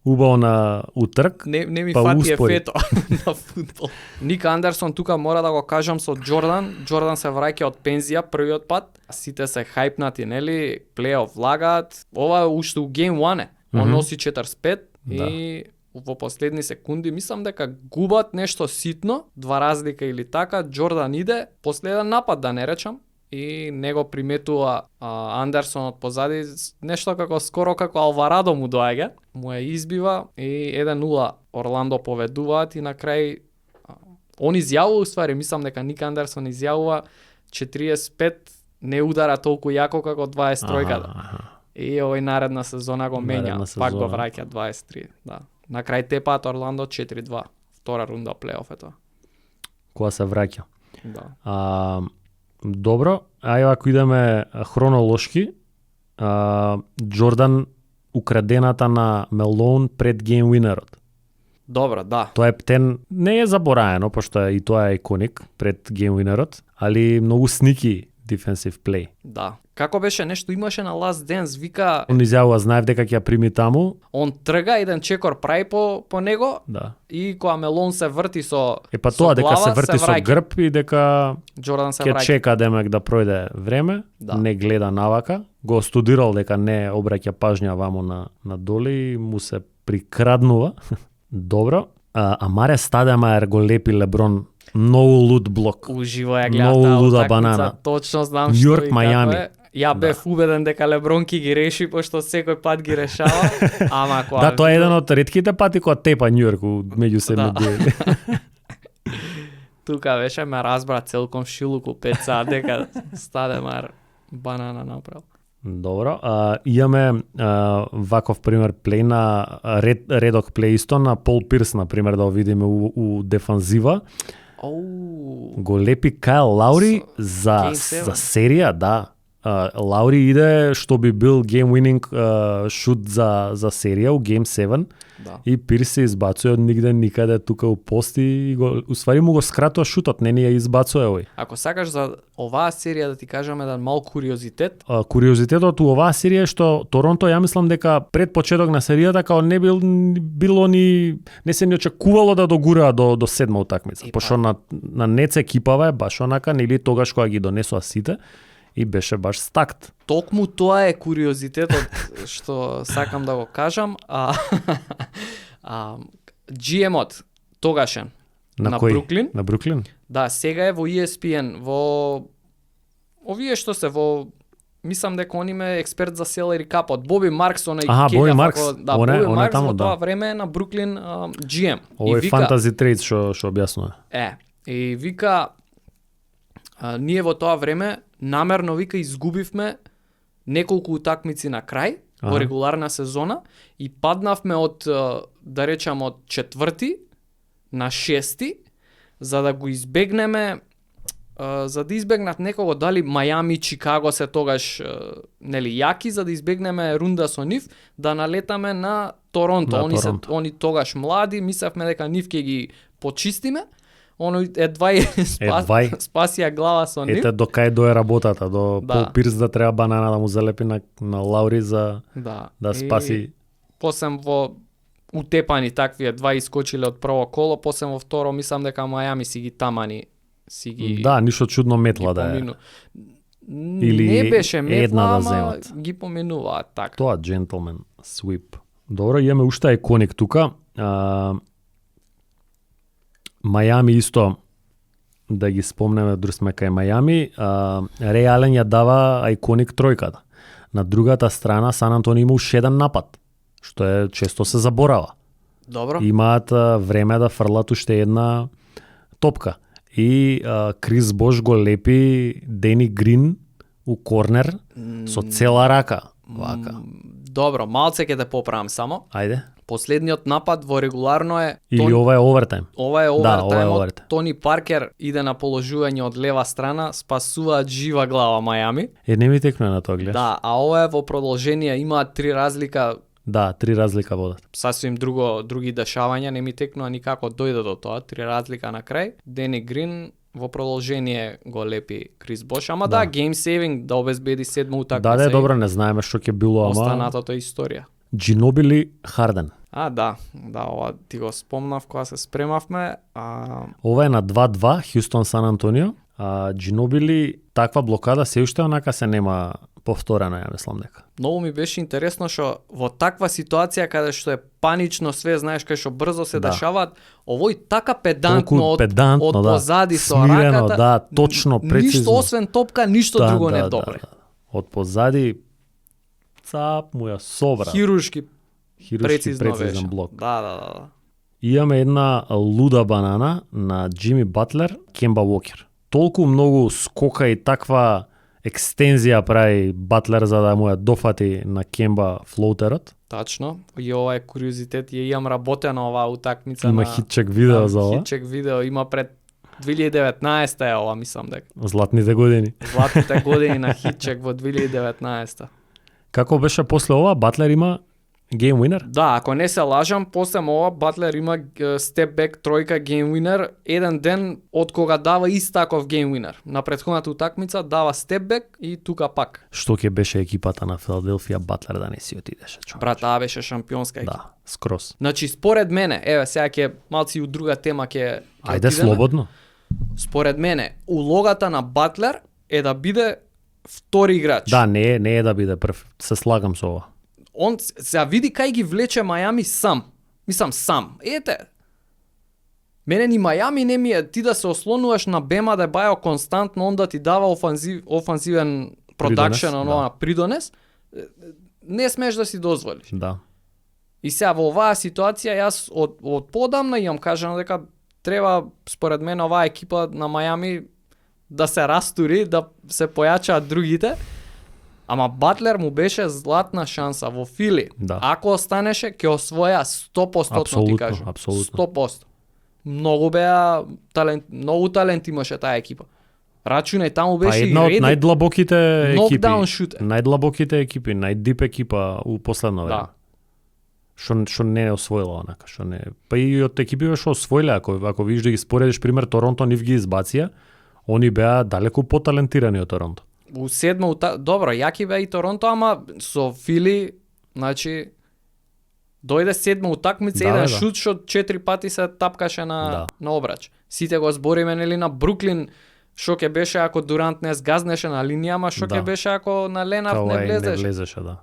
убаво на утрк. Не ми па фати успори. ефето на фудбал. Ник Андерсон тука мора да го кажам со Џордан. Џордан се враќа од пензија првиот пат. Сите се хајпнати, нели? Плейоф влагаат. Ова уште у гейм 1 е. Он носи 45 и во последни секунди мислам дека губат нешто ситно, 2 разлика или така. Џордан иде, после еден напад да не речам, и него приметува Андерсон од позади, нешто како скоро како Алварадо му доаѓа, му ја избива и 1-0 Орландо поведуваат и на крај он изјавува, уствари мислам дека Ник Андерсон изјавува 45 не удара толку јако како 23-ката. И овој наредна сезона го менја, пак го враќа 23, да. На крај тепаат Орландо 4-2, втора рунда плейоф е тоа. Кога се враќа. Да. Добро, ај ако идеме хронолошки, Џордан украдената на Мелоун пред гейм уинерот. Добро, да. Тоа е птен, не е забораено, пошто и тоа е иконик пред гейм уинерот, али многу сники defensive play. Да. Како беше нешто имаше на Last Dance, вика... Он изјавува, знаев дека ќе ја прими таму. Он трга, еден чекор прави по него, да. И кога Мелон се врти со па тоа, дека се врти со грб и дека Џордан се ќе чека демек да пројде време, не гледа навака, го студирал дека не обраќа пажња вамо на доле и му се прикраднува. Добро. Амаре Стадемаер го лепи Леброн многу луд блок. Уживо ја гледа таа луда банана. Точно знам Нью Йорк, Мајами. Ја бев убеден дека Леброн ки ги реши, пошто секој пат ги решава. Ама кога... Да, тоа е еден од ретките пати кога тепа Нью Йорк меѓу себе дуели. Тука беше ме разбра целком шилуку 5 сат дека Стадемар банана направил. Добро, имаме ваков пример плей на редок плей исто на Пол Пирс, на пример, да го видиме у дефанзива. Го лепи Кайл Лаури за серија, да. Лаури иде што би бил game winning шут за серија у game 7. Да. И Пирс се избацува од нигде никаде тука у пости и уствари му го скратува шутот, не ни ја избацува овој. Ако сакаш за оваа серија да ти кажам еден мал куриозитет. Куриозитетот у оваа серија е што Торонто, ја мислам дека пред почеток на серијата као не било ни не се ни очекувало да догураа до седма утакмица. Пошто на Нец екипава е баш онака, нели тогаш кога ги донесоа сите. И беше баш стакт. Токму тоа е куриозитетот што сакам да го кажам. GM-от тогашен на Бруклин. На Бруклин? Да, сега е во ESPN, во овие што се во мислам дека он е експерт за селери капот. Боби Маркс, онај Боби Маркс. Да, Боби Маркс во тоа време на Бруклин GM. Овој фантази трейд што објаснува. И вика ние во тоа време намерно вика изгубивме неколку утакмици на крај во регуларна сезона и паднавме од да речам од 4 на 6 за да го избегнеме за да избегнат некого дали Мајами, Чикаго се тогаш нели јаки за да избегнеме рунда со нив да налетаме на Торонто. Они тогаш млади, мислевме дека нив ќе ги почистиме. Оно едва спасија глава со нив. Ете до кај дое работата, до Пол Пирс да треба банана да му залепи на Лаури за да спаси. И после во утепани такви едва искочиле од прво коло, после во второ мислам дека Мајами си ги тамани, си ги. Да, ништо чудно метла да е. Или не беше метла, да земат. Ги поминуваат така. Тоа джентлмен свип. Добро, имаме уште иконик тука. Мајами исто да ги спомнеме, дури сме кај Мајами, Реј Ален ја дава ајконик тројката. На другата страна Сан Антонио има уште еден напад, што е често се заборава. Добро. Имаат време да фрлат уште една топка. И Крис Бош го лепи Дени Грин у корнер со цела рака. Вака. Добро, малце ќе те поправам само. Ајде. Последниот напад во регуларно е Или ова е овертајм. Ова е ова е овертајмот. овертајм. Тони Паркер иде на положување од лева страна, спасуваат жива глава Мајами. Не ми текна на тоа, гледаш. Да, а ова е во продолжение, имаат 3 разлика, Да, 3 разлика водат. сасвим други дешавања, не ми текнува никако дојде до тоа, 3 разлика на крај. Дени Грин во продолжение го лепи Крис Бош, ама да, game saving да обезбеди 7 утакмица. Да, добро, не знаеме што ќе било, ама Останатото е историја. Джинобили Харден. Да, ова ти го спомнав кога се спремавме. Ова е на 2-2 Хјустон Сан Антонио. Джинобили таква блокада се уште онака се нема повторена, ја мислам дека. Многу ми беше интересно што во таква ситуација каде што е панично све, знаеш, кај што брзо се Да. дешаваат, овој така педантно Толку педантно, од да. позади со Смирено, раката. да, точно, прецизно. Ништо освен топка, ништо друго не добре. Од позади цап му ја собра. Хируршки Хируршки прецизно прецизен беше. блок. Да. Имаме една луда банана на Джими Батлер, Кемба Уокер. Толку многу скока и таква екстензија прави Батлер за да му ја дофати на Кемба флоутерот. Тачно. И ова е куриозитет, ја имам работено оваа утакмица Има на хитчек видео за ова. Хитчек видео има пред 2019 е ова, мислам дека. Златните години. Златните години на хитчек во 2019. Како беше после ова, Батлер има game winner? Да, ако не се лажам, после ова Батлер има степ бек тројка game winner, еден ден од кога дава истаков game winner. На претходната утакмица дава степ бек и тука пак. Што ќе беше екипата на Филаделфија, Батлер да не си отидеше, човек. Брат, таа беше шампионска екипа. Да, скрос. Значи, според мене, еве сега ќе малци у друга тема ќе Ајде отидеме. слободно. Според мене, улогата на Батлер е да биде втори играч. Да, не е да биде прв. Се слагам со ова. Он се види кај ги влече Мајами сам. Мислам сам. Ете. Мене ни Мајами не ми е ти да се ослонуваш на Бема да Бајо константно, он да ти дава офанзивен продакшн, придонес. Не смеш да си дозволиш. Да. И сега во оваа ситуација јас од подамна имам кажано дека треба според мене оваа екипа на Мајами да се растури, да се појачаат другите. Ама Батлер му беше златна шанса во Фили. Да. Ако останеше, ќе освоја 100% ти кажам. Апсолутно. 100%. Многу беа многу талент имаше таа екипа. Рачунај, таму Па беше една од и најдлабоките екипи. нокдаун шутер. Најдлабоките екипи, најдип екипа у последно време. Да. Што не е освоила онака, што не. Па и од екипите што освоиле, ако видиш да ги споредиш пример Торонто нив ги избација, они беа далеку поталентирани од Торонто. У седма добро, јаки беа и Торонто, ама со Фили, значи дојде седма утакмица, еден шут што 4 пати се тапкаше на обрач. Сите го збориме нели на Бруклин, што ќе беше ако Дурант не сгазнеше на линијама, што ќе беше ако на Ленард не влезеше. Не влезеше, да.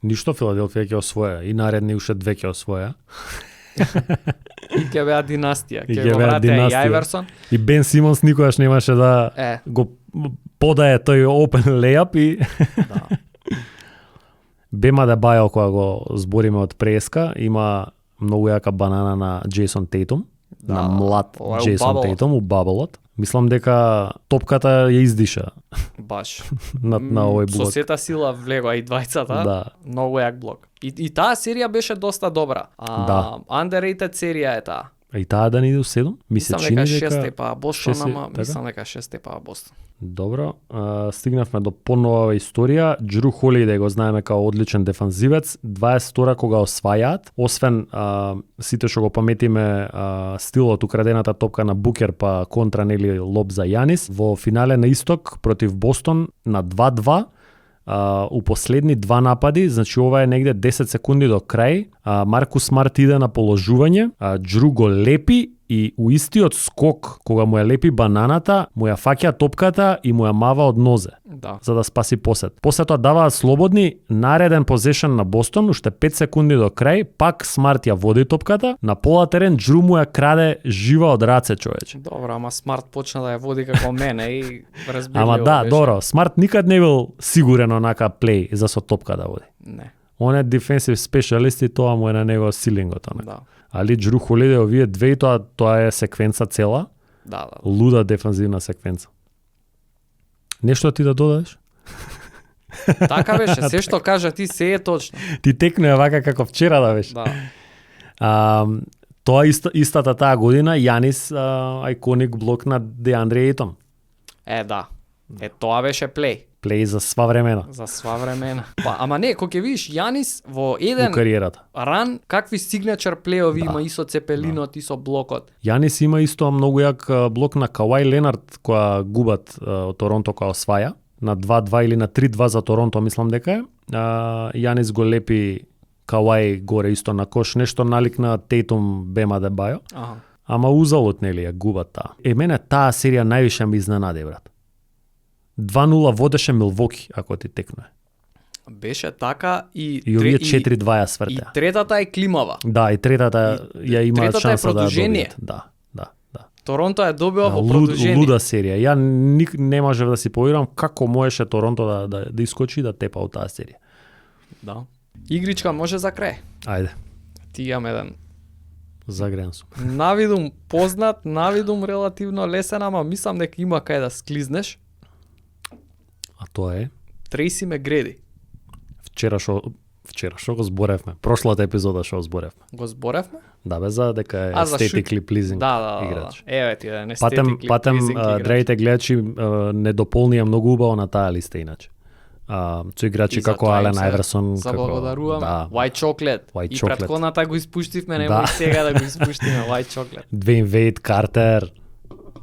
Ништо Филаделфија ќе освоја и наредни уште 2 ќе освоја. И ќе беа династија, ќе го вратеа и Ајверсон. И Бен Симонс никогаш немаше да го подае тој open layup и Да. Бема Дебајо, кога го збориме од преска, има многу јака банана на Джейсон Тейтум, на млад Джейсон Тейтум у бабелот. Мислам дека топката ја издиша. Баш. на овој блок. Со сета сила влегоа и двајцата. Да. Многу јак блок. И таа серија беше доста добра. Underrated серија е таа. И таа да не иде у 7? Ми се чини дека 6 степа Бостон, ама мислам дека 6 степа Бостон. Добро, стигнавме до понова историја. Џру Холидеј го знаеме као одличен дефанзивец, 22 кога освајаат, освен сите што го паметиме стилот украдената топка на Букер па контра нели лоб за Јанис, во финале на Исток против Бостон на 2-2, у последни 2 напади, значи ова е негде 10 секунди до крај, Маркус Смарт иде на положување, Џру го лепи и у истиот скок, кога му ја лепи бананата, му ја фаќа топката и му ја мава од нозе. Да. за да спаси посет. После тоа даваат слободни, нареден позешен на Бостон, уште 5 секунди до крај, пак Смарт ја води топката, на пола терен Джру му ја краде жива од раце, човече. Добро, ама Смарт почна да ја води како мене и разбирливо Ама да, беше. добро, Смарт никад не бил сигурен онака плей за со топка да води. Не, Он е дефенсив спешалист и тоа му е на него силингот, онака. да. Али Джру Холидей овие две и тоа е секвенца цела, Да. луда дефанзивна секвенца. Нешто ти да додадеш? Така беше, се што кажа ти се е точно. Ти текнува вака како вчера да беше. Да. Тоа истата таа година Јанис ајконик блок на Деандре Ейтон. Да. Тоа беше плей. Плей за сва времена За сва времена. Па, ама не, кога ќе видиш Јанис во у еден кариерата. ран, какви сигнечар плеови има и со цепелинот и со блокот. Јанис има исто многу јак блок на Кауај Ленард која губат од Торонто која осваја на 2-2 или на 3-2 за Торонто, мислам дека е. Јанис го лепи Кауај горе исто на кош, нешто налик на Тейтум Бема Дебајо. Аха. Ама узалот нели ја губат таа. Мене таа серија највише ме изненади, брат. 2-0 водеше Милвоки, ако ти текнува. Беше така и овие 4-2 ја и свртеа. третата е климава. Да, и третата ја има третата е шанса да ја продолжение. добијат. Да. Торонто е добила во Луда продолжение. серија. Ја не можев да си поверувам како можеше Торонто да искочи и да тепа од таа серија. Да. Игричка може за крај. Ајде, Ти имам еден загреан сум. навидум познат, навидум релативно лесен, ама мислам дека има кај да склизнеш. А тоа е Трейси Мегреди. вчера што го зборевме. Прошлата епизода што го зборевме. Го зборевме? Да, бе за дека е А, за aesthetically pleasing Да. играч. Еве ти еден Патем, естетик играч. драгите гледачи, не дополнија многу убаво на таа листа иначе. Со играчи И за како тоа им Ален се Ајверсон, заблагодаруваме. да, White Chocolate. White И Chocolate. претходната го испуштивме, Да. немој сега да го испуштиме White Chocolate. Двейн Вейт, Картер,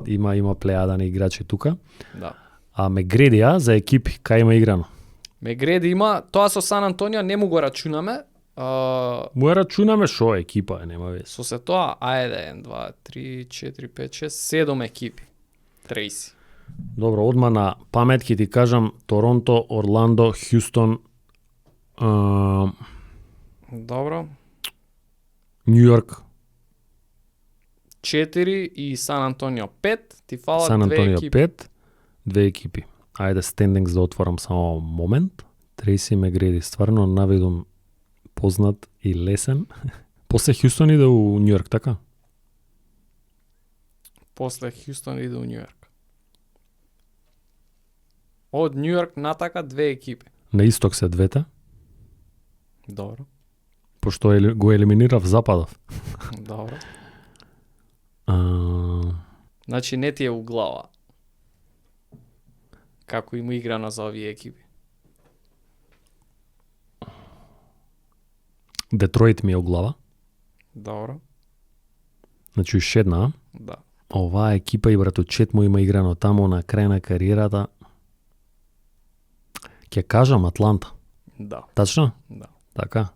има плејада на играчи тука. Да. А Мегредија за екипи, кај има играно? Мегреди има, тоа со Сан Антонио не му го рачунаме. Му ја рачунаме шо екипа е, нема вез. Со се тоа, ајде, 1, 2, 3, 4, 5, 6, 7 екипи. Трейси. Добро, одма на памет ќе ти кажам Торонто, Орландо, Хјустон, Добро. Нью Йорк, 4 и Сан Антонио 5, ти фалат Сан две Антонио екипи. 5, две екипи. Ајде стендингс да отворам само момент. Трейси Мегреди, стварно навидум познат и лесен. После Хјустон иде у Нью Йорк, така? После Хјустон иде у Нью Йорк. Од Нью Йорк натака две екипи. На исток се двете, Добро. пошто го елиминирав Западов. Добро. А, Значи не ти е у глава. Како има играно за овие екипи. Детройт ми е у глава. Добро. Значи уште една. Да. Оваа екипа и братучет му има играно таму на крај на кариерата. Ќе кажам Атланта. Да. Тачно? Да. Така.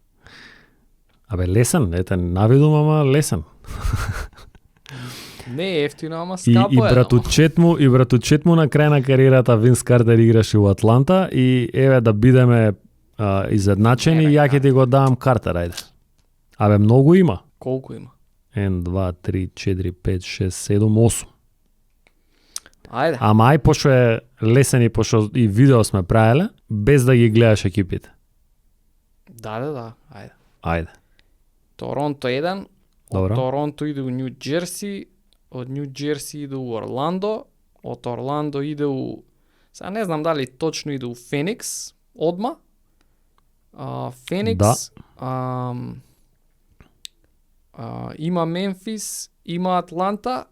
Абе лесен, ете навидум ама лесен. Не е ефтино, ама И скапо е. братучет му на крај на кариерата Винс Картер играше у Атланта и еве да бидеме изедначени, Не, бе, ја ќе ти го дам Картер, ајде. Абе многу има. Колку има? 1, 2, 3, 4, 5, 6, 7, 8. Ајде. Ама ај пошто е лесен и пошто и видео сме правеле, без да ги гледаш екипите. Да. Ајде. Ајде. Торонто 1. Добро. Од Торонто иде у Нью Джерси, од Нью Джерси иде у Орландо, од Орландо иде у... Сега не знам дали точно иде у Феникс, одма. Феникс, има Мемфис, има Атланта.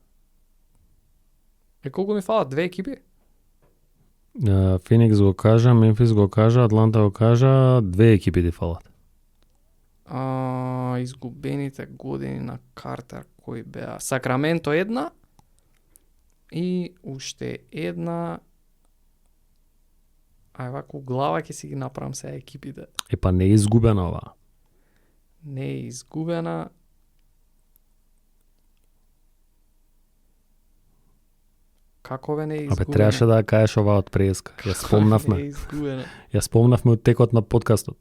Колку ми фалат? Две екипи? Феникс го кажа, Мемфис го кажа, Атланта го кажа, две екипи ти фалат. Изгубените години на Картер кои беа? Сакраменто 1 и уште една. Ај вако глава ќе си ги направам сега екипите. Епа не е изгубена оваа. Не е изгубена. Како не е Абе, изгубена? требаше да ја кажеш ова од преска. Ја Не е спомнавме. изгубена. Ја спомнавме од текот на подкастот.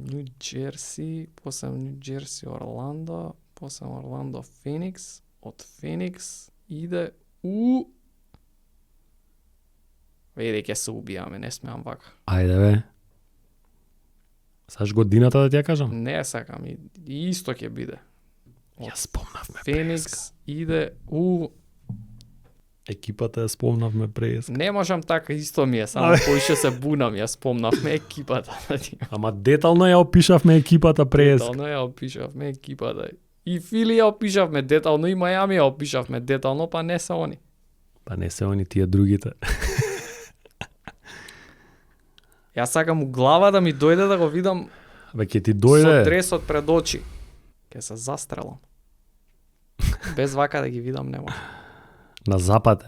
Нью Джерси, после Нью Джерси Орландо, после Орландо Феникс, од Феникс иде у Види, ќе се убијаме, не смеам вака. Ајде бе. Саш годината да ти ја кажам? Не сакам, и исто ќе биде. Ја спомнавме преска. Феникс иде у Екипата ја спомнавме преска. Не можам така, исто ми е, само поише се бунам, ја спомнавме екипата. Ама детално ја опишавме екипата преска. Детално ја опишавме екипата. И Фили ја опишавме детално, и Мајами ја опишавме детално, па не се они. Па не се они тие другите. Јас сакам у глава да ми дојде да го видам Бе, ќе ти со дојде. дресот пред очи. Ке се застрелам. Без вака да ги видам не може. На запад.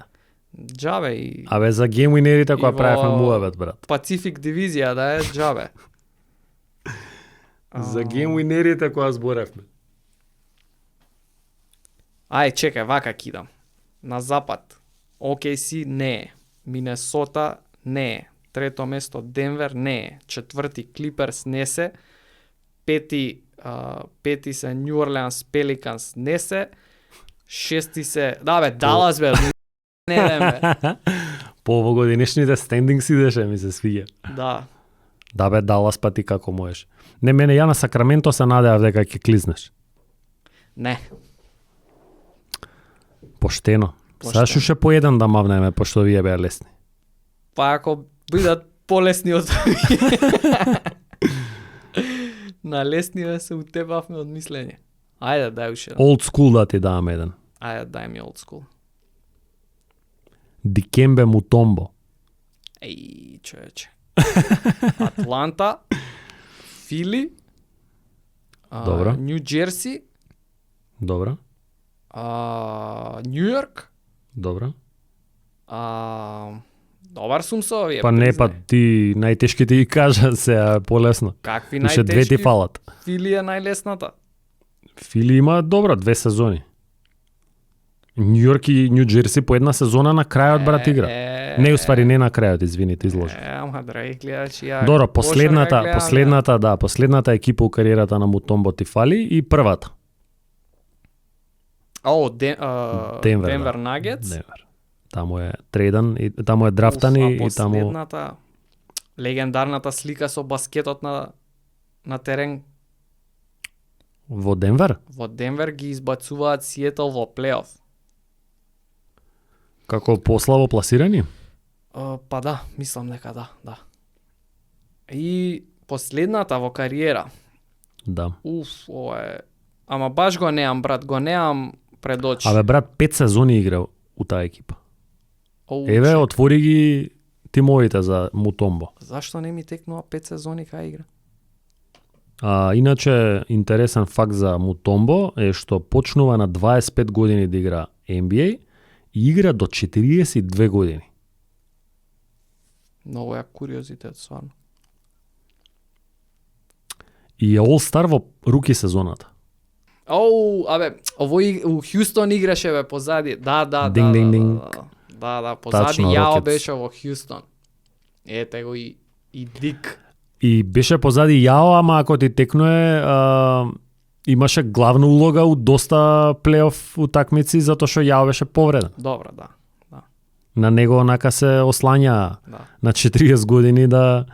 Џабе и Абе, за геймвинерите која во- правевме муавет, брат. Пацифик дивизија да е џабе. За геймвинерите која зборевме. Ај, чекај, вака кидам. На запад. OKC не е. Минесота не е. Трето место Денвер не е. Четврти Клиперс не се. Пети се Нью Орлеанс Пеликанс не се. Шести се... Да бе, Далас бе. Не бе. По овогодинешните стендингс идеше, ми се свиѓа. Да. Да бе, Далас па ти како можеш. Не, мене ја на Сакраменто се надевав дека ќе клизнеш. Не. Поштено. Поштено. Саш уште по еден да мавнеме, пошто вие беа лесни. Па ако бидат полесни од на лесниве се утебавме од мислење. Ајде, дај уште еден. Old school да ти давам еден. Ајде, дај ми old school. Дикембе Мутомбо. Еј, човече. Атланта, Фили, Добро. Нью Джерси, Добро, Нью Йорк. добро. Добар сум со овие. Па не, па признај. ти најтешките ги кажа се полесно. Какви Уште две ти најтешки? фалат. Фили е најлесната. Фили има добро 2 сезони. Нью Йорк и Нью Джерси по една сезона на крајот брат игра. Не, уствари не на крајот, извините, изложи. Ама драги гледачи, ја. Добро, кошарка гледам, последната екипа у кариерата на Мутомбо ти фали и првата. Денвер, Денвер да. Нагетс. Денвер. Таму е трейдан и таму е драфтан и таму Последната легендарната слика со баскетот на терен во Денвер. во Денвер ги избацуваат Сиетл во плейоф. Како послабо пласирани? Па да, мислам дека да. И последната во кариера. Да. Ова е. Ама баш го неам, брат, го неам пред очи. Абе брат, 5 сезони игра у таа екипа. Еве, чек, отвори ги тимовите за Мутомбо. Зашто не ми текнува 5 сезони кај игра? Иначе, интересен факт за Мутомбо е што почнува на 25 години да игра NBA и игра до 42 години. Многу ја куриозитет, сварно. И е All-Star во руки сезоната. Абе, овој у Хјустон играше бе позади. Да. Динг, динг, динг. Да, позади Тачно, Јао Рокетс. беше во Хјустон. Ете го и Дик. И беше позади Јао, ама ако ти текнуе, имаше главна улога у доста плейоф утакмици, затоа што Јао беше повреден. Добро, да. На него онака се ослања Да. на 40 години да...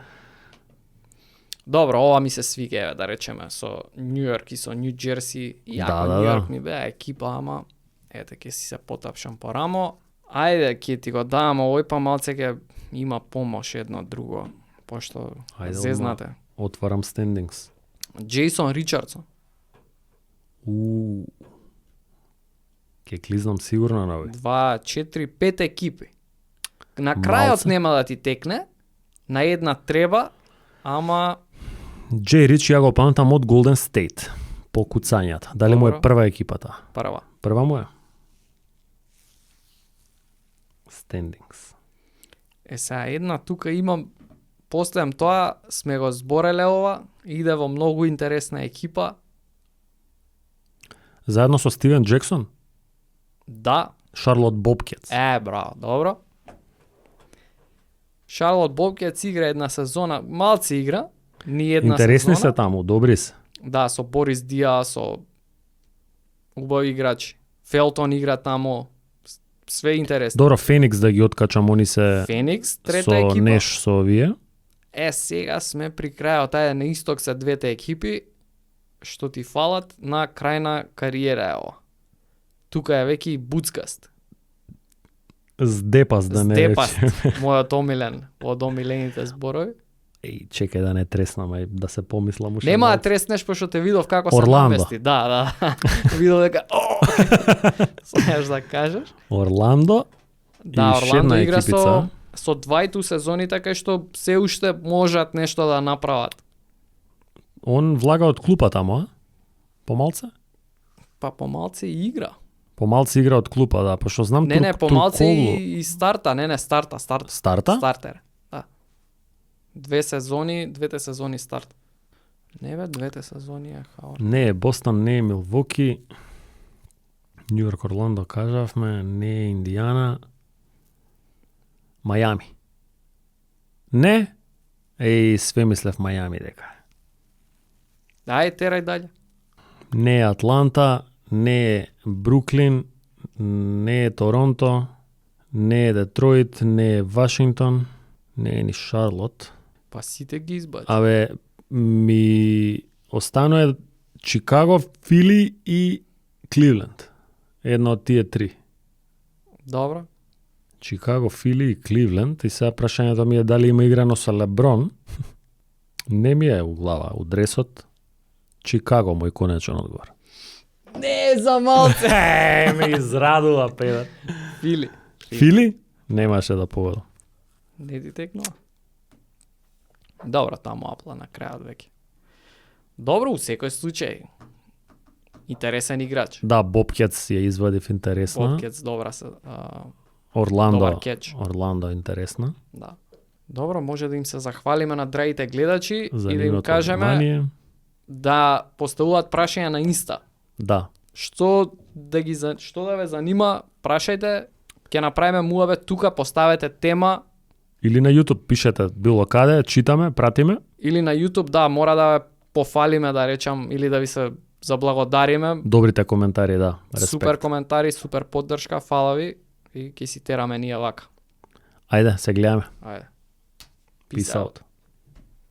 Добро, ова ми се свига, еве, да речеме, со Нью Йорк и со Нью Джерси. Иако Да. Нью Йорк ми беа екипа, ама ете, ќе си се потапшам по рамо. Ајде, ќе ти го дам овој, па малце ќе има помош едно друго, пошто Ајде, зезнате. Отварам стендингс. Джейсон Ричардсон. Ке клизнам сигурно на овој. 2, 4, 5 екипи. На крајот Малце. нема да ти текне, на една треба, ама Джей Рич ја го памтам од Голден Стейт по куцањата. Дали му е Добро. прва екипата? прва. Прва му е. Стендингс. Сега една тука имам, постојам тоа, сме го збореле ова, иде во многу интересна екипа. Заедно со Стивен Джексон? Да, Шарлот Бобкетс. Браво, добро. Шарлот Бобкетс игра една сезона, малци игра, ни една Интересни сезона. се таму, добри се. Да, со Борис Диа, со убави играчи. Фелтон игра таму, све интересно. Добро, Феникс да ги откачам, они се Феникс, трета со екипа. Неш со овие. Сега сме при крајот, ајде на исток се двете екипи, што ти фалат на крај на кариера е ова. Тука е веќе и буцкаст. Здепас да не Здепаст, речем. мојот омилен, од омилените зборови. Еј, чекај да не треснам, ај да се помислам уште. Нема да малку. треснеш, пошто те видов како се Орландо. намести. Да. Видов дека, знаеш да кажеш. Орландо Да, и Орландо шедна игра екипица. со двајту сезони, така што се уште можат нешто да направат. Он влага од клупа таму, а? Помалце? Па помалце и игра. Помалце игра од клупа, да, пошто знам Не, помалце Туркоглу. и старта, старта. Старта? Стартер, да. Двете сезони старт. Не бе, двете сезони е Хауард. Не е Бостон, не е Милвоки. Нью Йорк, Орландо кажавме, не е Индијана. Мајами. Не? Све мислев Мајами дека. Ај, терај дале. Не е Атланта, не е Бруклин, не е Торонто, не е Детройт, не е Вашингтон, не е ни Шарлот. Па сите ги избач. Абе, ми останува Чикаго, Фили и Кливленд. Едно од тие три. Добро. Чикаго, Фили и Кливленд. И сега прашањето ми е дали има играно со Леброн. Не ми е у глава, у дресот. Чикаго, мој конечен одговор. Не, за малце. Ме израдува, педер. Фили. Фили? Немаше да погодам. Не ти текнува. Добро, таму апла на крајот веќе. Добро, у секој случај. Интересен играч. Да, Бобкетс ја извадив интересна. Бобкетс добра се. Орландо. Добар кетч. Орландо интересна. Да. Добро, може да им се захвалиме на драгите гледачи За и да им нивното кажеме внимание. да поставуваат прашања на Инста. Да. Што да ве занима, прашајте, ќе направиме муабет тука, поставете тема Или на YouTube пишете било каде, читаме, пратиме. или на YouTube, да, мора да ве пофалиме, да речам, или да ви се заблагодариме. Добрите коментари, да. Респект. Супер коментари, супер поддршка, фала ви и ќе си тераме ние вака. Ајде, се гледаме. Ајде. Peace out.